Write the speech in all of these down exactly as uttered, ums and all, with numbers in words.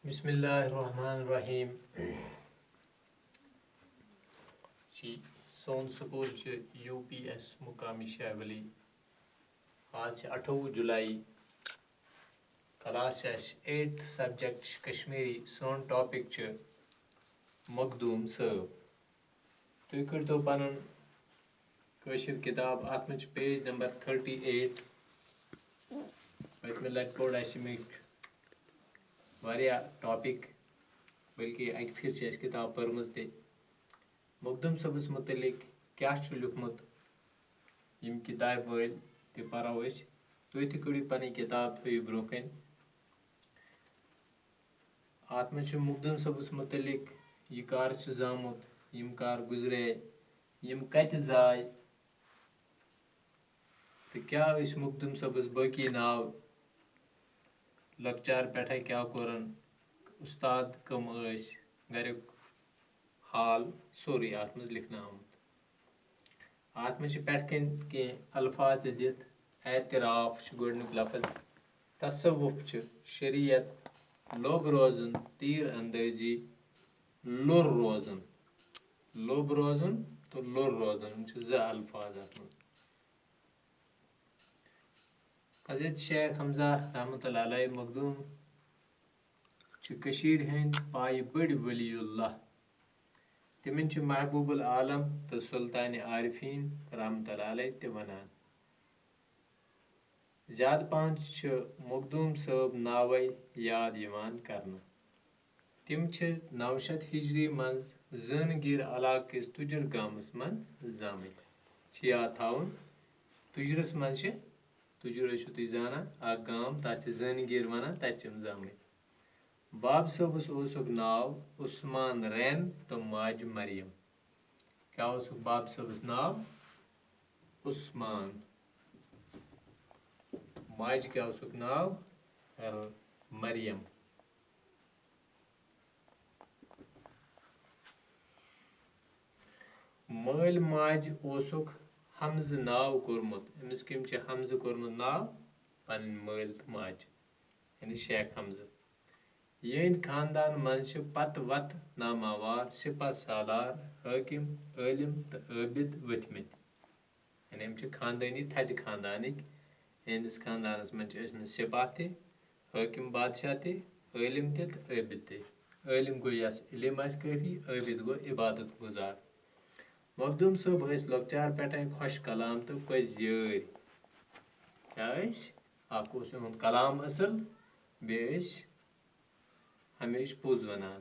بسم اللہ الرحمن الرحیم۔ جی، سون سکول چھُ یو پی ایس مقامی شاہ ولی۔ آز چھِ اَٹھووُہ جُلائی۔ کلاس چھِ اَسہِ ایٹتھ، سبجیکٹ چھُ کشمیری۔ سون ٹاپک چھُ مخدوم صٲب۔ تُہۍ کٔرۍتو پنُن کٲشِر کِتاب، اَتھ منٛز چھِ پیج نمبر تھٔرٹی ایٹ۔ پٔتمہِ لٹہِ پوٚر اَسہِ اَمِکۍ واریاہ ٹاپک، بلکہِ اَکہِ پھِرِ چھِ اَسہِ کِتاب پٔرمٕژ تہِ۔ مخدوم صٲبَس مُتعلِق کیٛاہ چھُ لیوٗکھمُت یِم کِتابہِ وٲلۍ، تہِ پَرو أسۍ۔ تُہۍ تہِ کٔڑِو پَنٕنۍ کِتاب، تھٲیِو برٛونٛہہ کَنہِ۔ اَتھ منٛز چھُ مخدوم صٲبَس مُتعلِق، یہِ کَر چھُ زامُت، یِم کَر گُزرے، یِم کَتہِ زاے، تہٕ کیٛاہ ٲسۍ مخدوم صٲبَس باقی ناو، لۄکچار پٮ۪ٹھَے کیٛاہ کوٚرُن، اُستاد کٕم ٲسۍ، گَریُک حال، سورُے اَتھ منٛز لیکھنہٕ آمُت۔ اَتھ منٛز چھِ پٮ۪ٹھ کَنہِ کینٛہہ الفاظ تہِ دِتھ، اعتراف چھُ گۄڈٕنیُک لفظ، تصوف چھُ شریعت، لوٚب روزُن، تیٖر اندٲزی، لوٚر روزُن۔ لوٚب روزُن تہٕ لوٚر روزُن، یِم چھِ زٕ الفاظ اَتھ منٛز۔ حضرت شیخ حمزہ رحمتہ اللہ علیہ مخدوم چھِ کٔشیٖرِ ہٕنٛدۍ پایہِ بٔڑۍ ولی اللہ۔ تِمن چھِ محبوب العالم تہٕ سلطان عارفین رحمتہ اللہ علیہ تہِ ونان۔ زیادٕ پہن چھِ مخدوم صٲب ناوے یاد یِوان کرنہٕ۔ تِم چھِ نَو شیٚتھ ہجری منٛز زٲنہٕ گیٖر علاقہٕ کِس تُجر گامَس منٛز زامٕتۍ۔ چھِ یاد تھاوُن، تُجرَس منٛز چھِ، تُجر ٲسِو تُہۍ زانان، اکھ گام، تَتھ چھِ زٲنہٕ گیٖر وَنان، تَتہِ چھِ یِم زامٕتۍ۔ باب صٲبَس اوسُکھ ناو عثمان رین تہٕ ماجہِ مریم۔ کیٛاہ اوسُکھ باب صٲبَس ناو؟ عثمان۔ ماجہِ کیٛاہ اوسُکھ ناو؟ ر-، مریم۔ مٲلۍ ماجہِ اوسُکھ حمزٕ ناو کوٚرمُت۔ أمِس کٔمۍ چھِ حمزٕ کوٚرمُت ناو؟ پنٕنۍ مٲلۍ تہٕ ماجہِ، یعنی شیخ حمزٕ۔ یِہنٛدۍ خاندان منٛز چھِ پتہٕ وتہٕ ناماوار سپہ سالار، حٲکم، عٲلم تہٕ عٲبد ؤتھمٕتۍ۔ یعنی یِم چھِ خاندٲنی تھدِ خاندانٕکۍ۔ یِہنٛدِس خاندانس منٛز چھِ ٲسمٕتۍ سپہ تہِ، حٲکم بادشاہ تہِ، عٲلم تہِ تہٕ عٲبد تہِ۔ عٲلم گوٚو یس علم آسہِ کٲفی، عٲبد گوٚو عبادت گزار۔ مخدوم صٲب ٲسۍ لۄکچار پٮ۪ٹھے خۄش کلام تہٕ کۄزِ یٲرۍ۔ کیٛاہ ٲسۍ؟ اکھ اوس یِہُنٛد کلام اصل، بیٚیہِ ٲسۍ ہمیشہِ پوٚز ونان۔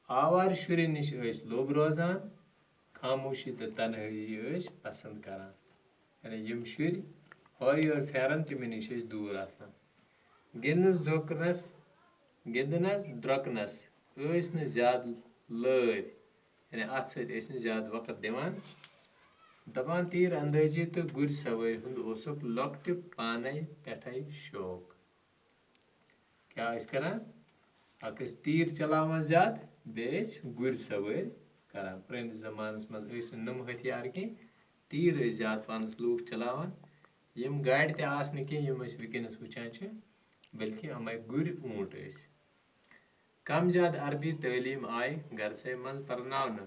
آوارٕ شُرٮ۪ن نِش ٲسۍ لوٚب روزان، خاموشی تہٕ تنہٲیی ٲسۍ پسند کران۔ یعنی یِم شُرۍ ہورٕ یورٕ پھیران، تِمن نِش ٲسۍ دوٗر آسان۔ گِنٛدنس درٛوٚکنس، گِنٛدنس درٛوٚکنس ٲسۍ نہٕ زیادٕ لٲرۍ، یعنی اتھ سۭتۍ ٲسۍ نہٕ زیادٕ وقت دِوان۔ دپان، تیٖر اندٲزی تہٕ گُرۍ سوٲرۍ ہُنٛد اوسُکھ لۄکٹہِ پانے پٮ۪ٹھے شوق۔ کیٛاہ ٲسۍ کران؟ اکھ ٲسۍ تیٖر چلاوان زیادٕ، بیٚیہِ ٲسۍ گُرۍ سوٲرۍ کران۔ پرٲنِس زمانس منٛز ٲسۍ نہٕ نِم ہتھیار کینٛہہ، تیٖر ٲسۍ زیادٕ پہنس لوٗکھ چلاوان۔ یِم گاڑِ تہِ آسہٕ نہٕ کینٛہہ، یِم أسۍ وٕنکیٚنس وٕچھان چھِ، بلکہِ یِمے گُرۍ اوٗنٹ ٲسۍ۔ کم زیادٕ عربی تعلیٖم آیہِ گرسے منٛز پرناونہٕ۔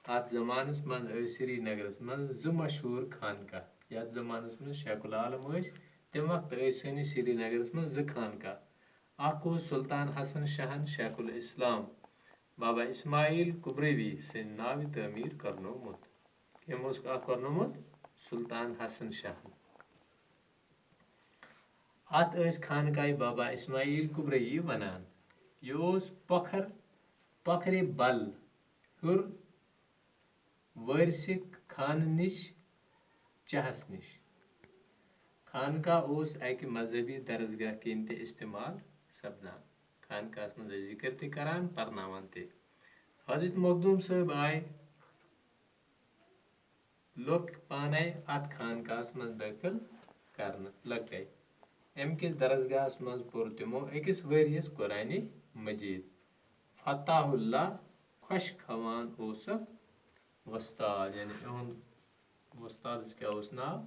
اتھ زمانس منٛز ٲسۍ سرینگرس منٛز زٕ مشہوٗر خانقاہ۔ یتھ زمانس منٛز شیخ العالم ٲسۍ، تمہِ وقتہٕ ٲسۍ سٲنِس سرینگرس منٛز زٕ خانقاہ۔ اکھ اوس سلطان حسن شاہن شیخ الاسلام بابا اسماعیل کبروی سٕنٛدِ ناوِ تعمیٖر کرنومُت۔ کٔمۍ اوس اکھ کرنومُت؟ سلطان حسن شاہن۔ اتھ ٲسۍ خانقاہ بابا اسماعیل کبروی ونان۔ یہِ اوس پۄکھر، پۄکھرِ بل ہیوٚر وٲرثِ خانہٕ نِش، چہس نِش۔ خانقاہ اوس اکہِ مذہبی درسگاہ کِنۍ تہِ استعمال سپدان۔ خانقاہس منٛز ٲسۍ ذکر تہِ کران، پرناوان تہِ۔ حضرت مخدوم صٲب آے لۄکٹۍ پانے اتھ خانقاہس منٛز دٲخل کرنہٕ، لۄکٹے۔ امہِ کِس درسگاہس منٛز پوٚر تِمو أکِس ؤرۍ یَس قرآنِ مجید۔ فتاح اللہ خۄش کھوان اوسُکھ وۄستاد، یعنی یِہُنٛد وۄستادس کیٛاہ اوس ناو؟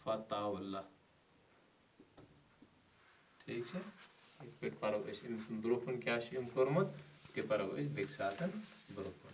فتاح اللہ۔ ٹھیٖک چھا؟ یِتھ پٲٹھۍ پَرو أسۍ أمۍ سُنٛد برونٛہہ کُن کیٛاہ چھُ أمۍ کوٚرمُت، تہِ پَرو أسۍ بیٚکہِ ساتَن برونٛہہ کُن۔